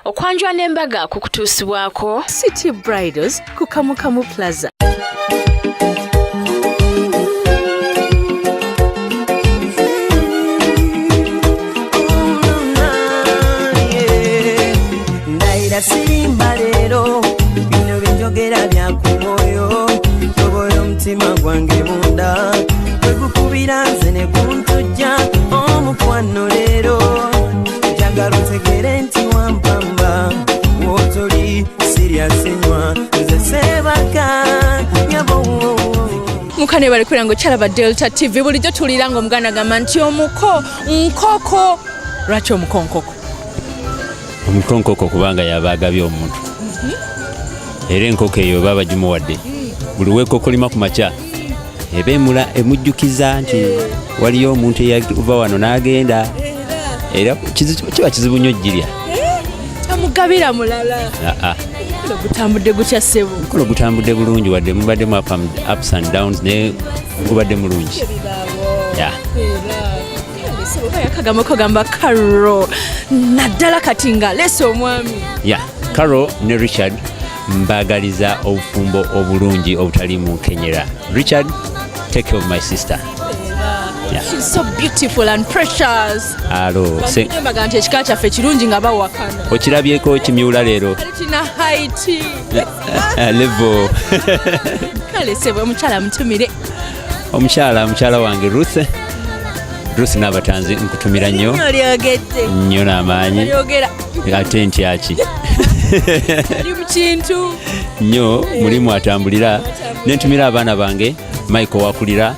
Okwanjula n'embaga kukutuusibwako City Bridals ku Kamukamu Plaza. Ndayira sirimba leero, bino byenjogera bya ku mwoyo. Tobola omutima gwange munda gwegukubira nze ne guntujja omukwano leero. Njagala otegere nti wampamba wotoli siryasinywa nze sebaka nyabo. Mukane bali kubeera nga okyalaba Delta TV. Bulijjo tuwulira nga omuganda agamba nti omuko nkoko. Lwaki omuko nkoko? Omuko nkoko kubanga yaba agabye omuntu, era enkoko eyo baba bagimuwadde buli weekokolima ku makya eba emula emujjukiza nti waliyo omuntu eyava wano n'agenda, era kiba kizibu nnyo girya. Amugabira mulala. Aa. Omukolo gutambudde gutya, ssebo? Omukolo gutambudde bulungi, wadde mubaddemu ups and downs, naye gubadde mulungi. Yeah. Akagambo kagamba Caro, naddala kati nga leesa omwami. Ya, Carol ne Richard, mbagaliza obufumbo obulungi obutalimu nkenyera. Richard, take care of my sister. Yeah. She's so beautiful and precious. Alo se. Mbaga nti ekika kyaffe kirungi nga bawakana. Okirabyeko kimyula leero. Kale kina height. Level. Kale sebo, omukyala mutumire. Omukyala, mukyala wange Ruth, Ruth n'abatanzi, nkutumira nnyo. Nnyo lyogedde. Nnyo n'amaanyi. Lyogera. Ate ntyaki? Ali mu kintu. Nnyo mulimu atambulira. Nentumira abaana bange Michael wakulira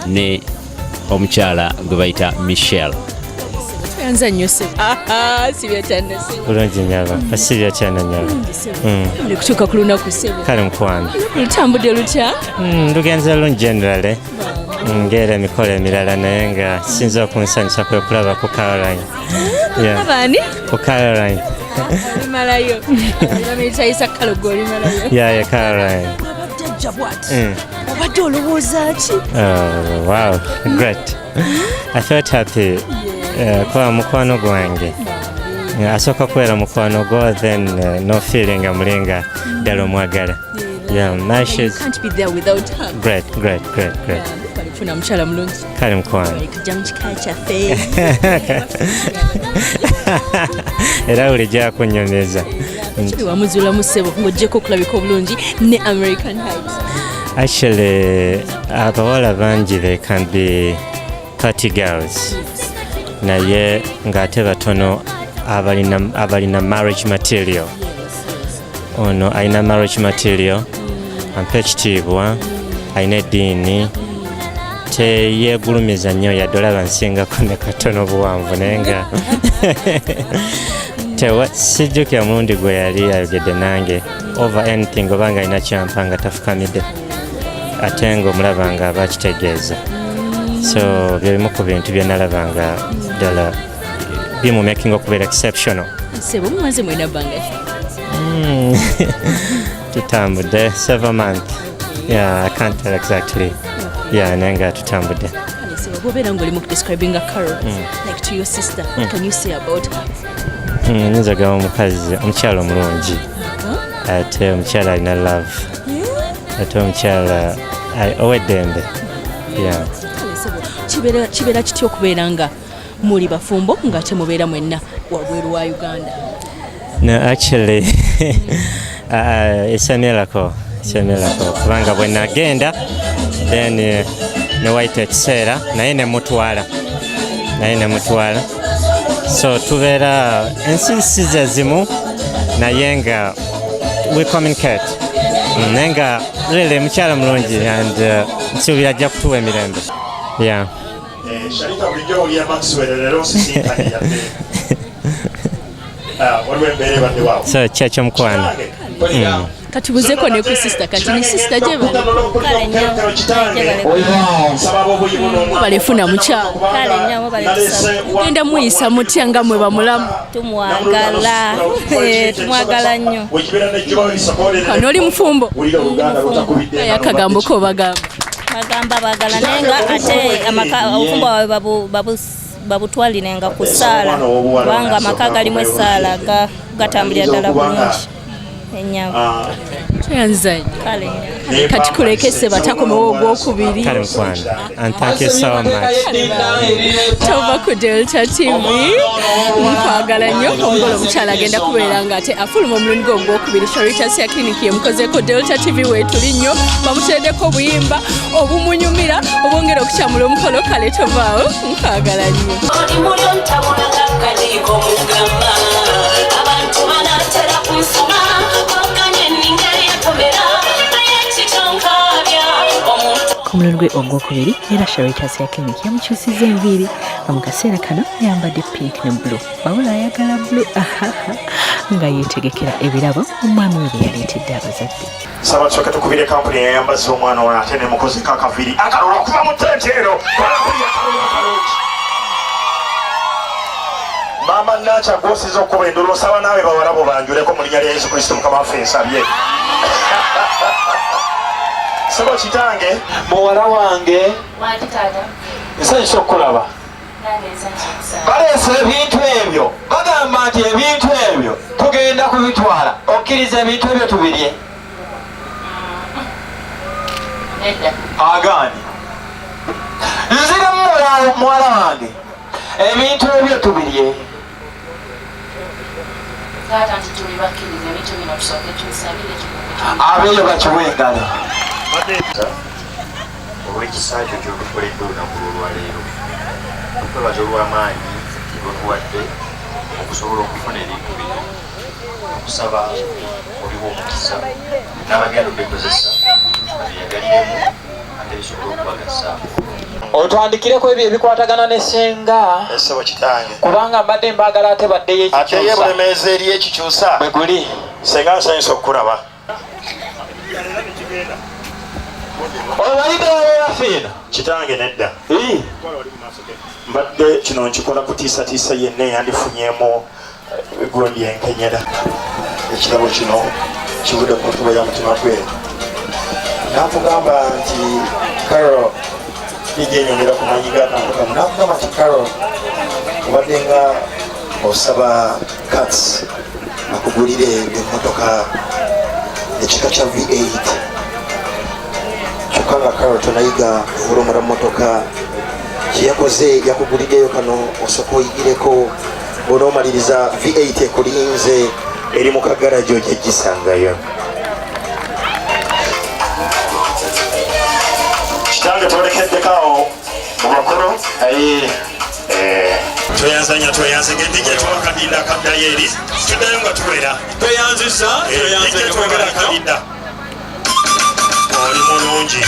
ne omukyala gwe bayita Michelle. Tweyanza nnyo sebo, sibya kyana sebo. Bulungi nyaba, asibya kyana nyaba. Oli kutuuka ku lunaku, sebo. Kale mukwano. Lutambudde lutya? Lugenze lungi generally, ngera emikolo emirala, naye nga sinza okunsanyusa kwe kulaba ku Caroline. Yeah, abaani? Ku Caroline. Olimalayo, bamuyitayisa kalogo, olimalayo. Yeah, Caroline. Abadde ajja bwati, obadde olowooza ki? Oh, wow, great. I felt happy. Kuba mukwano gwange. Asooka kubeera mukwano gwo, then no feeling amulinga ddala omwagala. Yeah, now You she's can't be there without her. Great, great, great, great. Balifuna mukyala mulungi. Kale mukwano. Kujja mu kika kyaffe. Era bulijjo akunyumiza. Kiri wamuzuulamu, ssebo, ng'oggyeko okulabika obulungi ne American height? Actually, abawala bangi, they can be party girls, naye ng'ate batono abalina marriage material. Ono alina marriage material, ampa ekitiibwa, alina eddiini, teyeegulumiza nnyo yadde olaba nsingako ne katono obuwanvu, naye nga sijjukira mulundi gwe yali ayogedde nange over anything oba nga alina kyampa nga tafukamidde, ate nga omulaba nga aba akitegeeza. So byebimu ku bintu bye nalaba nga ddala bimumakinga okubeera exceptional. Ssebo, mumaze mwena bbanga ki? Tutambudde 7 month, yeah, I can't tell exactly, yeah, naye nga tutambudde. Kale ssebo, bw'obeera ng'oli mu describinga Carol like to your sister, what can you say about her? Nyinza gamba omukazi, omukyala omulungi, ate omukyala alina love, ate omukyala ow'eddembe, yeah. Kale ssebo, kibeera kitya okubeera nga muli bafumbo nga temubeera mwenna wabweru wa Uganda? No, actually, it's a miracle. It's a miracle. Kubanga bwe nagenda, then ne wayita ekiseera naye ne mutwala, naye ne mutwala, so tubeera ensi si ze zimu, naye nga we communicate. Naye nga really mukyala mulungi and nsuubira ajja kutuwa emirembe, yeah. Sharita, bulijjo owulira Maxwell, leero nsisinkanye yadde. Ah, waliwo embeera ebadde waawo. So kyekyo mukwano. Katubuzeeko ne ku sister. Kati ne sister gye bali. Kale nnyo. Balefuna mukyala. Kale nnyo, mwebale tusaba. Genda muyisa mutya nga mwe bamulamu? Tumwagala. Tumwagala nnyo. Kano oli mufumbo, naye akagambo ko bagamba? Bagamba bagala, naye nga ate amaka, obufumbo bwabwe Babutwalirenga ku ssaala, kubanga amaka galimu essaala gatambulira ddala bulungi. Ennyabo. Tweyanziza nnyo. Kale nnyo. Kati kuleke sebatakomewo ogwokubiri. Kale mukwano, and thank you so much. Tova ku Delta TV, nkwagala nnyo. Omugole omukyala agenda kubeera nga ate afuluma omulundi gwe ogwokubiri. Sharitas ya clinic yemukozeeko. Delta TV weetuli nnyo, bamuteereddeko obuyimba obumunyumira obwongera okukyamula omukolo. Kale tovaawo, nkwagala nnyo. Oli mulyo ntabula kakajiiko mugamba abantu banaatera kunsoma bakanye ninga yatomera naye kikyonkabya omuntu. Ku mulundi gwe ogwokubiri era Sharitas ya clinic yamukyusiza enviiri, nga mu kaseera kano ayambadde pink ne blue, wabula ayagala blue ahaha, nga yeetegekera ebirabo omwami we bye yaleetedde abazadde. Saba tusooke tukubire kampuni eyayambaza omwana ono ate nemukozeko akaviiri akalulu okuva mu tenti eno. Akalulu akalungi. Maama Nakya, gwosiza okuba endulu, osaba naawe bawala bo banjuleko mu linnya lya Yesu Kristo Mukama waffe nsabye. Sebo kitange. Muwala wange. Wangi taata. Nsanyusa okukulaba. Nange nsanyusa okusaba. Baleese ebintu ebyo, bagamba nti ebintu ebyo tugenda kubitwala. Okkiriza ebintu ebyo tubirye? Nedda. Agaanye. Nziramu, muwala wange, ebintu ebyo tubirye? Taata, nti tuli bakkiriza, ebintu bino tusooke tubisabire tugende. Abeeyo bakiwa engalo. Olw'ekisa kyo ky'otukoledde olunaku lw'olwaleero, tukwebaza olw'amaanyi g'otuwadde okusobola okufuna ebintu bino. Okusaba oliwo omukisa n'abagenda obikozesa babiyagaliremu ate bisobole okubagasa. Otwandikireko ebyo ebikwatagana ne ssenga. Essebo kitange. Kubanga mbadde mbaagala ate baddeyo. Ate ye ekikyusa Bulemeezi eri ekikyusa. Bwe guli. Senga, nsanyusa okukulaba. Obalidde wabeera fiina. Kitange, nedda. Mbadde kino nkikola kutiisatiisa yenna eyandifunyemu gundi enkenyera. Ekirabo kino kivudde ku ntuba ya mutima gwe. Nakugamba nti Carol, nijenyongera ku manyi g'akantu kamu. Nakugamba nti Carol, obadde nga osaba Cats akugulire emmotoka ekika kya V8, kyokka nga Carol tonayiga kuwulumula mmotoka. Kyeyakoze, yakuguliddeyo kano osooka oyigireko, bw'onoomaliriza V8 ekulinze eri mu kagarajo, ojja gisangayo. Kitange, twolekeddeko awo mu bakulu. Tweyanzanya, tweyanzege. Ndijja twakadinda akaddayo eri, tuddayo nga tuwera. Tweyanziza. Ndijja twogera akadinda. Oli mulungi.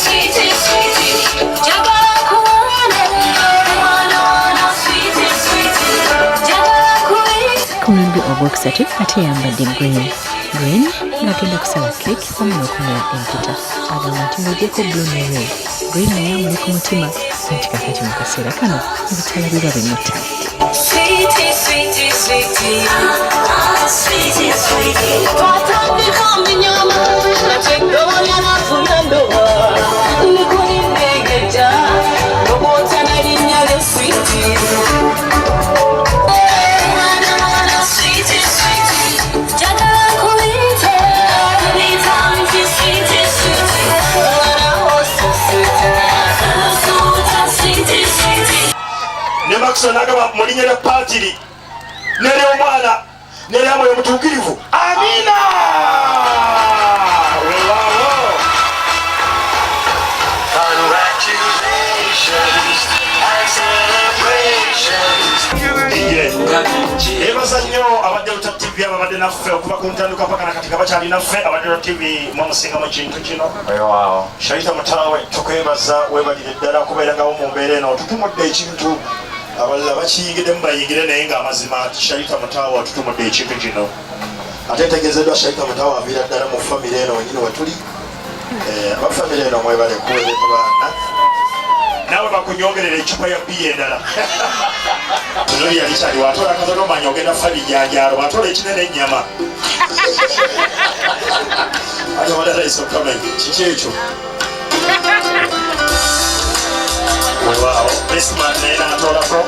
Sweetie, sweetie, njagala kuwone mwana wana. Sweetie, sweetie, njagala kuyita. Ku mulundi ogwokusatu ate yambadde green green, ng'agenda kusala cake wamu n'okumula empeta. Agamba nti ng'ogyeko blue ne red, green naye amuli ku mutima, anti kakati mu kaseera kano ebitala biba bimutta. Sweetie, sweetie, sweetie, ah, sweetie, sweetie. Twatandika minyama, nategonya nafuna ndoba. Nikulindegeja, lobota na linnya lyo sweetie. Mwana, mwana, sweetie, sweetie. Njagala nkuyite, nkuyita nti sweetie, sweetie. Mwana, oh, so sweet. Susuuta, sweetie, sweetie. Ne Maxwell nagamba mu linnya lya Paatiri n'ery'Omwana n'erya Mwoyo Mutuukirivu, amiina. Weewaawo. Congratulations and celebrations. Ebaza nnyo aba Delta TV ababadde naffe okuva ku ntandikwa paka nakati nga bakyali naffe. Aba Delta TV mwamusingamu ekintu kino. Weewaawo. Sharita Mutawe, tukwebaza, weebalire ddala kubeerangawo mu mbeera eno. Tutumudde ekintu abalala bakiyingiddemu bayingire, naye ng'amazima Sharita Mutawe atutumudde ekintu kino. Ate ntegeezeddwa Sharita Mutawe aviira ddala mu famire eno wenyini wetuli. Abafamire eno mwebale kuweereza baana. Naawe bakunyongerera eccupa ya bbiya endala. Tunuulira Richard, bw'atoola katono omanya ogenda kufa bijanjaalo, bw'atoola ekinene ennyama. Ate omulala isokame, kiki ekyo? Weewaawo, Bestman naye n'atoolako.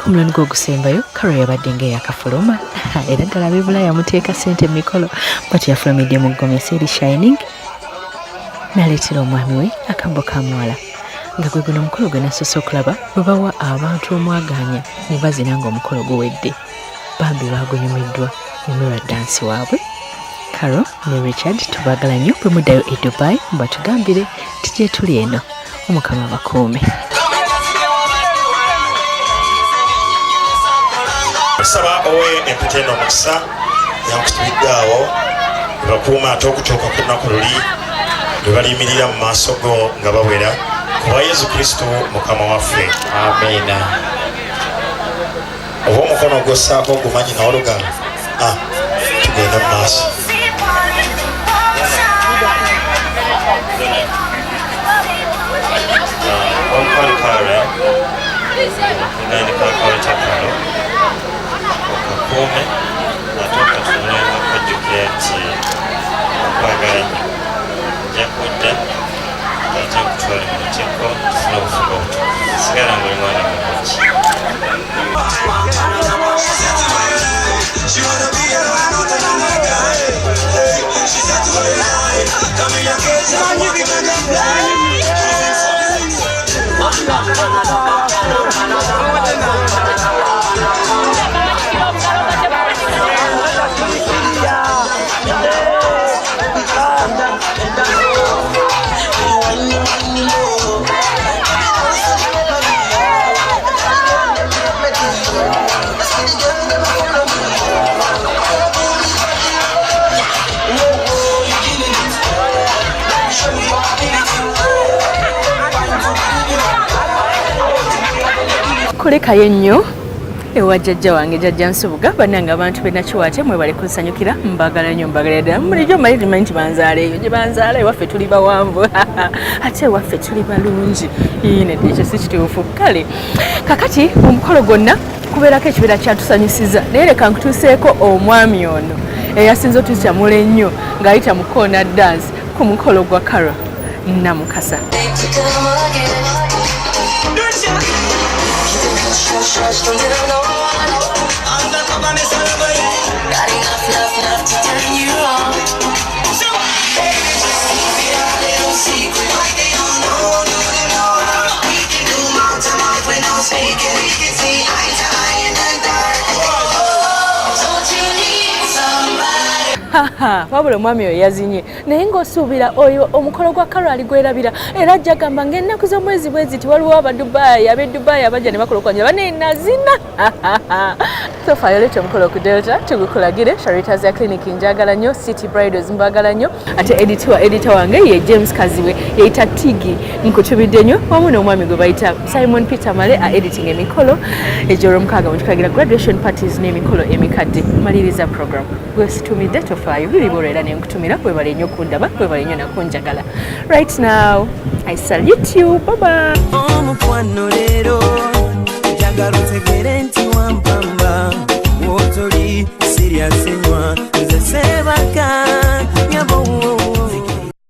Ku mulundi gwe ogusembayo, Carol yabadde ng'eyakafuluma era ddala ab'e Bulaaya muteeka ssente mu mikolo bw'atyo yafulumidde mu ggomesi eri Shining n'aleetera omwami we akambo ka muwala nga gwe guno omukolo gwe nasoose okulaba bwe bawa abantu omwagaanya ne bazina ng'omukolo guwedde. Bambi baagunyumiddwa nyumirwa ddansi waabwe. Carol ne Richard tubaagala nnyo, bwe muddayo e Dubai mubatugambire nti gyetuli eno. Omukama abakuume. Nsaba owe empeta eno omukisa yankutubidde awo ebakuuma ate okutuuka ku lunaku luli lwe baliyimirira mu maaso go nga bawera ku bwa Yesu Kristo Mukama waffe. Amiina. Oba omukono ogwossaako ogumanyi nawe olugalo. Tugende mu maaso. Omukono kale nandika akaweta kalo okakuume ate okatunule okujjukira nti okwagala nnyo nja kudda ate nkutwale mu lutikko tufune obufumbo obutukuvu. Sigala ng'oli mwana mulungi. Kulekayo nnyo ewa jjajja wange jjajja Nsubuga. Bannange abantu b'e Nakiwate mwebale kunsanyukira, mbagala nnyo, mbagala ddala. Bulijjo mmanyi timanyi nti banzaala eyo gye banzaala, ewaffe tuli bawanvu ate ewaffe tuli balungi. Ii, nedda ekyo si kituufu. Kale kakati mu mukolo gwonna kubeerako ekibeera kyatusanyusiza, naye leka nkutuuseeko omwami ono eyasinze otukyamula ennyo ng'ayita mu koona dance ku mukolo gwa Carol Namukasa. Wabula omwami oyo yazinye, naye ng'osuubira oyo omukolo gwa Carol aligwerabira, era ajja gamba ng'ennaku z'omwezi bwe ziti waliwo Abadubayi ab'e Dubayi abajja ne bakola okwanja bane nazina. Tofaayo leeta omukolo ku Delta tugukulagire. Sharita ya Clinic njagala nnyo, City Bridals mbagala nnyo, ate editor wange ye James Kaziwe yeyita Tigi, nkutubidde nnyo, wamu n'omwami gwe bayita Simon Peter Male a editing emikolo egy'olwomukaaga mutukulagira graduation parties n'emikolo emikadde. Maliriza program gwesitumidde, tofaayo biribo era ne nkutumira. Webale nnyo kundaba, webale nnyo nakunjagala. Right now I salute you, bye bye.